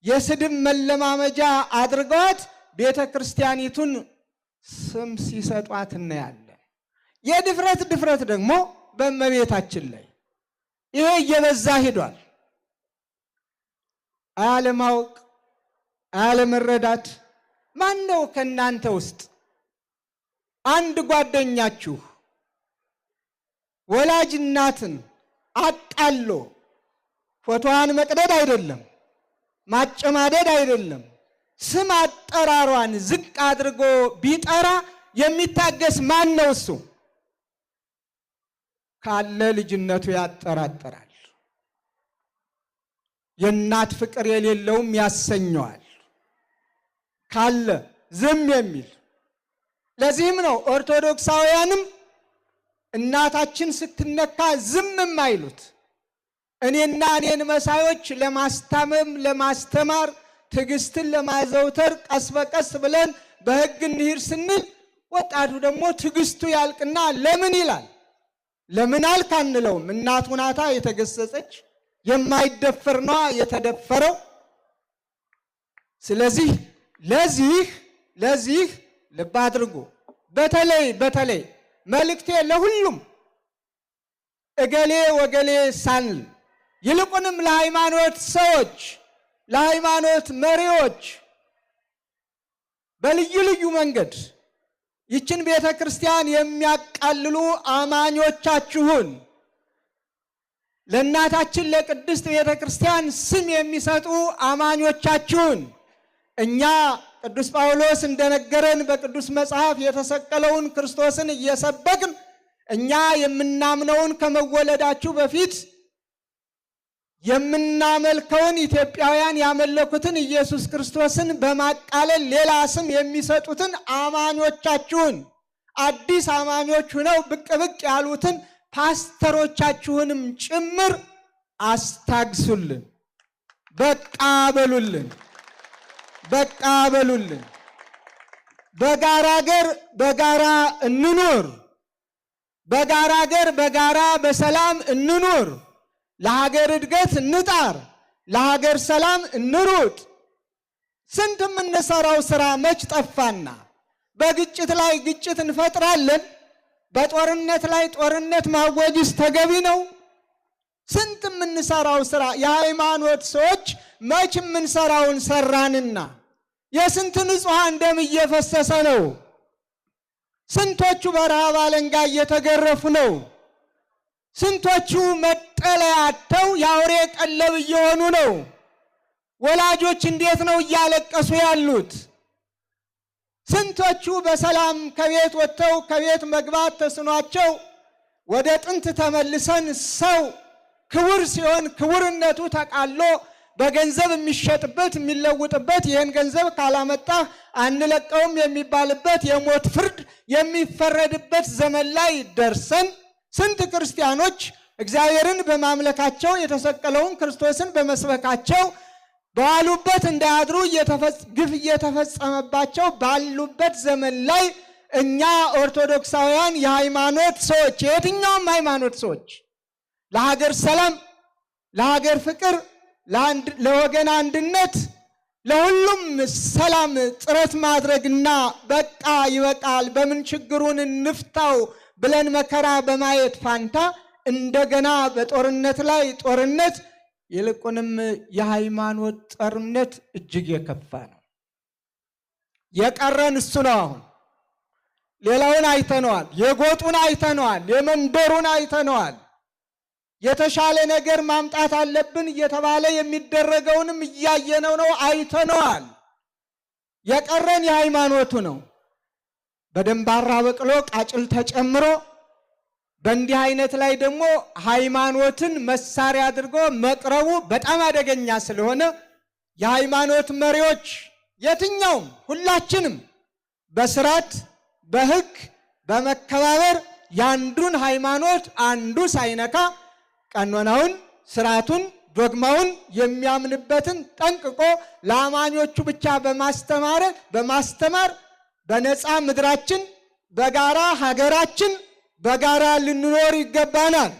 የስድብ መለማመጃ አድርገዋት ቤተ ክርስቲያኒቱን ስም ሲሰጧት እናያለን። የድፍረት ድፍረት ደግሞ በእመቤታችን ላይ ይሄ እየበዛ ሂዷል። አለማወቅ፣ አለመረዳት። ማን ነው ከእናንተ ውስጥ አንድ ጓደኛችሁ ወላጅ እናትን አቃሎ ፎቶዋን መቅደድ አይደለም፣ ማጨማደድ አይደለም፣ ስም አጠራሯን ዝቅ አድርጎ ቢጠራ የሚታገስ ማን ነው? እሱ ካለ ልጅነቱ ያጠራጥራል። የእናት ፍቅር የሌለውም ያሰኘዋል። ካለ ዝም የሚል። ለዚህም ነው ኦርቶዶክሳውያንም እናታችን ስትነካ ዝም የማይሉት። እኔና እኔን መሳዮች ለማስታመም፣ ለማስተማር፣ ትዕግስትን ለማዘውተር ቀስ በቀስ ብለን በሕግ እንሂድ ስንል ወጣቱ ደግሞ ትዕግስቱ ያልቅና ለምን ይላል። ለምን አልክ አንለውም። እናቱ ናታ የተገሰጸች፣ የማይደፈር ነዋ የተደፈረው። ስለዚህ ለዚህ ልብ አድርጉ። በተለይ በተለይ መልእክቴ ለሁሉም እገሌ ወገሌ ሳንል ይልቁንም ለሃይማኖት ሰዎች፣ ለሃይማኖት መሪዎች በልዩ ልዩ መንገድ ይችን ቤተ ክርስቲያን የሚያቃልሉ አማኞቻችሁን፣ ለእናታችን ለቅድስት ቤተ ክርስቲያን ስም የሚሰጡ አማኞቻችሁን፣ እኛ ቅዱስ ጳውሎስ እንደነገረን በቅዱስ መጽሐፍ የተሰቀለውን ክርስቶስን እየሰበክን፣ እኛ የምናምነውን ከመወለዳችሁ በፊት የምናመልከውን ኢትዮጵያውያን ያመለኩትን ኢየሱስ ክርስቶስን በማቃለል ሌላ ስም የሚሰጡትን አማኞቻችሁን፣ አዲስ አማኞች ሁነው ብቅ ብቅ ያሉትን ፓስተሮቻችሁንም ጭምር አስታግሱልን። በቃ በሉልን። በቃ በሉልን። በጋራ አገር በጋራ እንኑር። በጋራ አገር በጋራ በሰላም እንኑር። ለሀገር እድገት እንጣር። ለሀገር ሰላም እንሩጥ። ስንት የምንሰራው ስራ መች ጠፋና በግጭት ላይ ግጭት እንፈጥራለን። በጦርነት ላይ ጦርነት ማወጅስ ተገቢ ነው? ስንት የምንሰራው ስራ የሃይማኖት ሰዎች መች የምንሰራውን ሰራንና የስንት ንጹሐን ደም እየፈሰሰ ነው። ስንቶቹ በረሃብ አለንጋ እየተገረፉ ነው። ስንቶቹ መጠለያ አጥተው የአውሬ ቀለብ እየሆኑ ነው። ወላጆች እንዴት ነው እያለቀሱ ያሉት? ስንቶቹ በሰላም ከቤት ወጥተው ከቤት መግባት ተስኗቸው ወደ ጥንት ተመልሰን ሰው ክቡር ሲሆን ክቡርነቱ ተቃሎ በገንዘብ የሚሸጥበት፣ የሚለውጥበት፣ ይህን ገንዘብ ካላመጣህ አንለቀውም የሚባልበት፣ የሞት ፍርድ የሚፈረድበት ዘመን ላይ ደርሰን ስንት ክርስቲያኖች እግዚአብሔርን በማምለካቸው፣ የተሰቀለውን ክርስቶስን በመስበካቸው በዋሉበት እንዳያድሩ ግፍ እየተፈጸመባቸው ባሉበት ዘመን ላይ እኛ ኦርቶዶክሳውያን የሃይማኖት ሰዎች፣ የየትኛውም ሃይማኖት ሰዎች ለሀገር ሰላም፣ ለሀገር ፍቅር፣ ለወገን አንድነት፣ ለሁሉም ሰላም ጥረት ማድረግና በቃ ይበቃል፣ በምን ችግሩን እንፍታው ብለን መከራ በማየት ፋንታ እንደገና በጦርነት ላይ ጦርነት፣ ይልቁንም የሃይማኖት ጦርነት እጅግ የከፋ ነው። የቀረን እሱ ነው። አሁን ሌላውን አይተነዋል። የጎጡን አይተነዋል። የመንደሩን አይተነዋል። የተሻለ ነገር ማምጣት አለብን እየተባለ የሚደረገውንም እያየነው ነው፣ አይተነዋል። የቀረን የሃይማኖቱ ነው። በደንባራ በቅሎ ቃጭል ተጨምሮ በእንዲህ አይነት ላይ ደግሞ ሃይማኖትን መሳሪያ አድርጎ መቅረቡ በጣም አደገኛ ስለሆነ የሃይማኖት መሪዎች የትኛውም ሁላችንም በስርዓት፣ በሕግ፣ በመከባበር የአንዱን ሃይማኖት አንዱ ሳይነካ ቀኖናውን፣ ስርዓቱን፣ ዶግማውን የሚያምንበትን ጠንቅቆ ለአማኞቹ ብቻ በማስተማር በነፃ ምድራችን በጋራ ሀገራችን በጋራ ልንኖር ይገባናል።